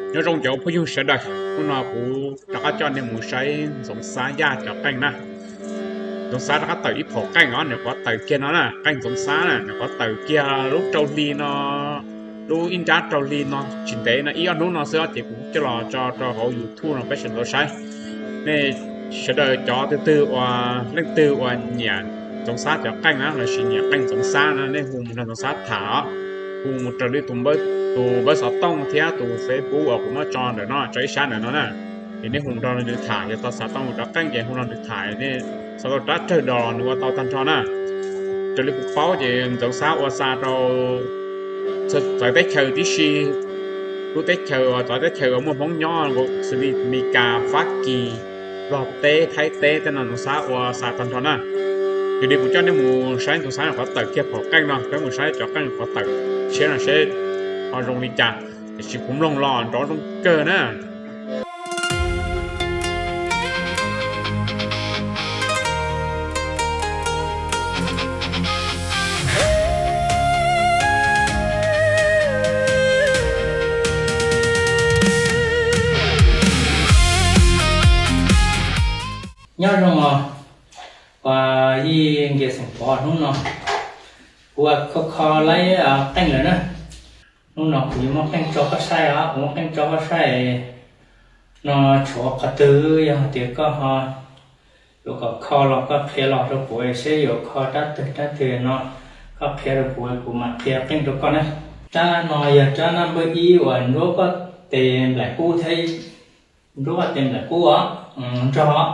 Nyob zoo cov phooj ywg sawv daws, hnub no kuv rov qab coj nej mus saib Ntxoov Xab Yaj cov qeej na. Ntxoov Xab rov qab tawm ib phom qeej os, nws qhuav tawm kiag no na, qeej Ntxoov Xab na, nws qhuav tawm kiag lub rau hli no, lub ib nrab rau hli no tsis ntev no, ib ob hnub no xwb ces kuv coj los tso rau hauv YouTube no peb sawv daws saib. Nej sawv daws cov twg twg uas leej twg uas nyiam Ntxoov Xab cov qeej na lossis nyiam qeej Ntxoov Xab na, nej hu mus nrog Ntxoov Xab tham os. Hu mus raws li tus npawb xov tooj thiab tus Facebook uas kuv muab tso ntawm no, tso ib sab ntawm no na. Ces nej hu nrog nws tham, yog tau xav tau nws cov qeej ces hu nrog nws tham, nej xav tau rab rawg dos los nws ua tau tag nrho na. Raws li kuv paub ces Ntxoov Xab ua xa rau txawv teb chaws tib si, lub teb chaws uas txawv teb chaws uas muaj Hmoob nyob xws li Meskas, Fab Kis, Nplog teb, Thaib teb tej no Ntxoov Xab ua xa tag nrho na. Yog li kuv coj nej mus saib Ntxoov Xab qhuav tawm kiag phom qeej no, peb mus saib cov qeej qhuav tawm tshiab no seb ho zoo li cas, tiam sis kuv mloog los nrov zoo kawg na. Nyob zoo os, ua yij Nkias Xeem Pov, hnub no kuv kho kho laib qeej lawm na. Hnub no kuv yuav muab qeej tso koj saib os, kuv muab qeej tso koj saib no tshuav qhov twg, yog hais tias koj ho yuav kom kho los koj qhia los rau kuv seb yuav kho rab twg rab twg no, koj qhia rau kuv, kuv mam qhia qeej rau koj na. Rab no yog rab naj npawb ib uas nruab koj tes nplaim qub thiab, nruab koj tes nplaim qub os, nrog os.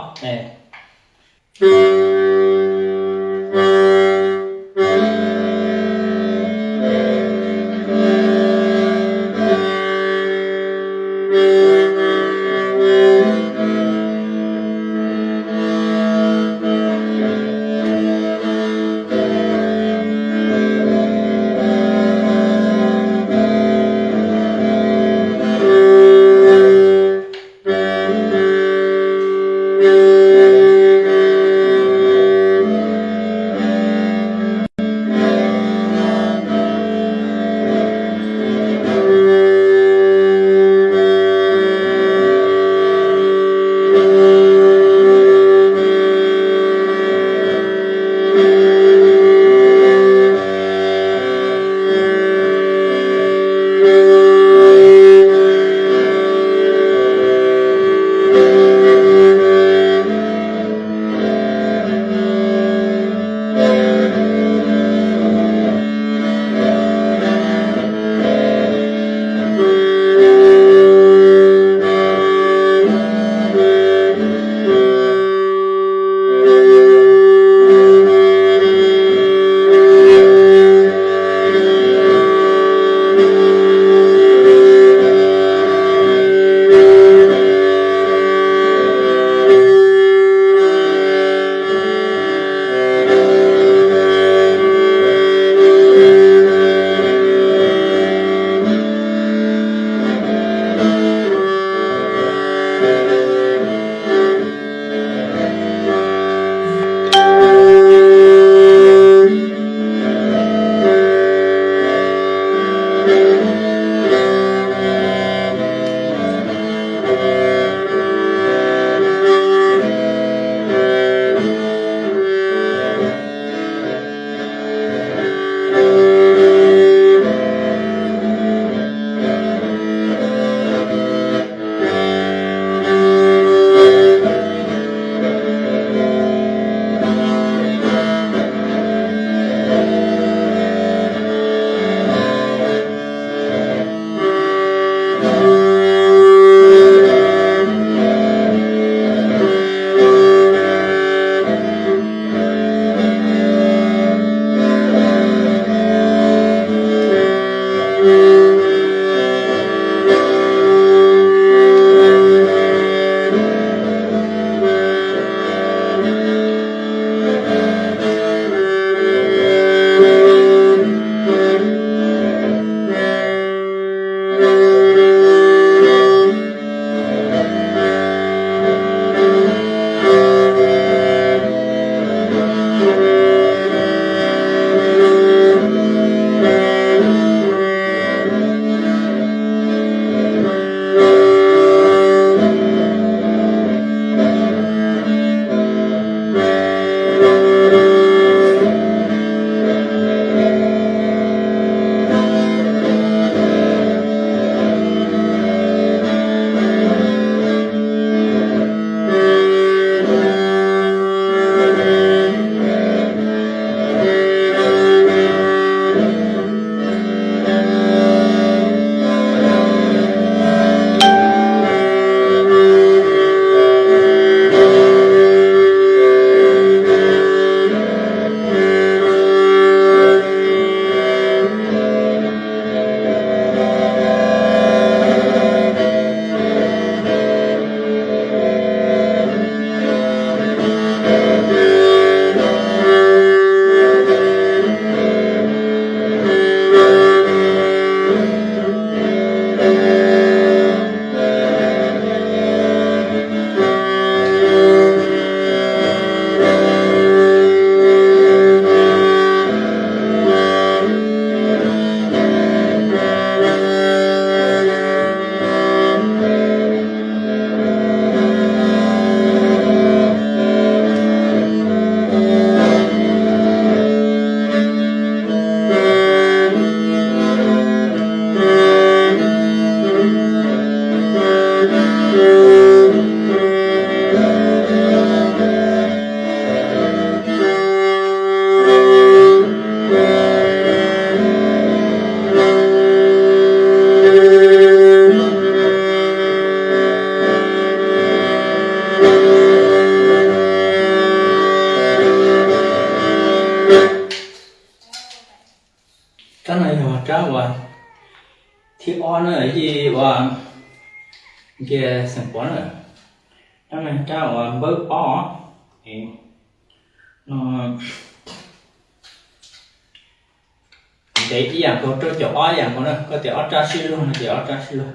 Nce xeem Pov na, rab no rab uas npawb ob no, ntev ib yam nkaus, rau caum ob yam nkaus na, koj tias ob rab sib luag no ces ob rab sib luag.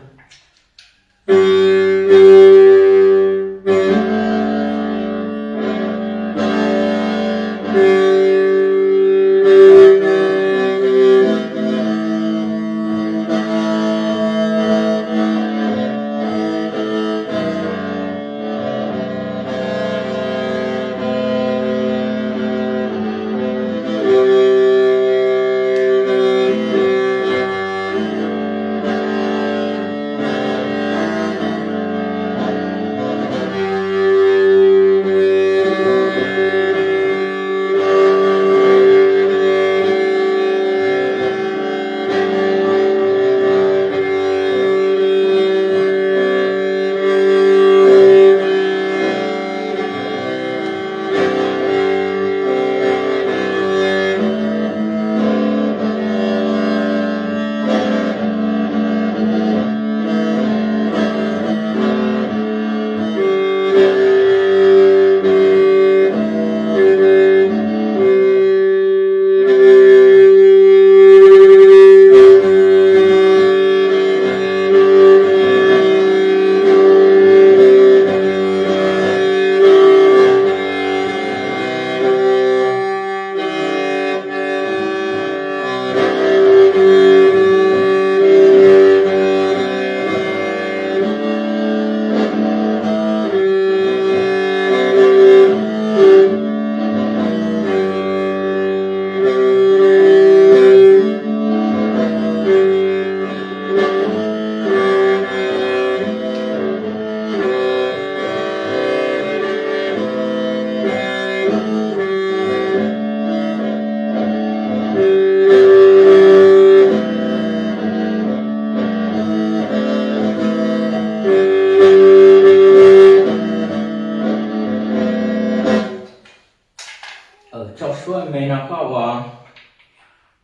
Tso suab me no koj ua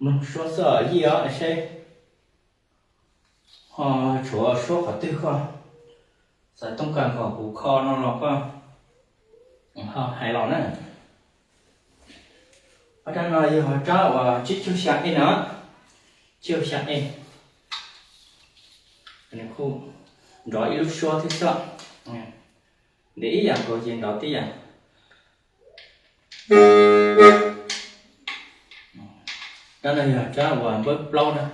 mloog suab xwb yij os seb ho tshuav suab qhov twg koj xav tooj kas kom kuv kho no los koj ho hais los na. Ob rab no yog rab uas tsib caug xya ej no, tsib caug xya ej, nws kuj nrov ib lub suab thiab xwb. Ntev ib yam nkaus ces nrov tib yam. Rab no yog rab uas npawb plaub na.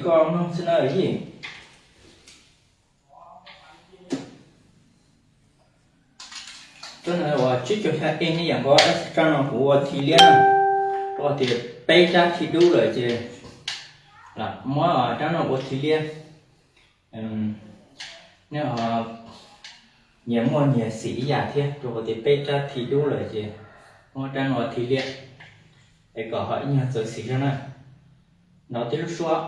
Koj mloog xwb na yij. Rab no uas tsib caug xya e ne yom, koj rab no kuv ua thib liab na, rau qhov tias peb rab thib dub lawm ces muab rab no ua thib liab. Nej nyias muaj nyias xim ib yam thiab, rau qhov tias peb rab thib dub lawm ces muab rab no ua thib liab es kom ho ib nyuag txawv xim zog na. Nov tib lub suab.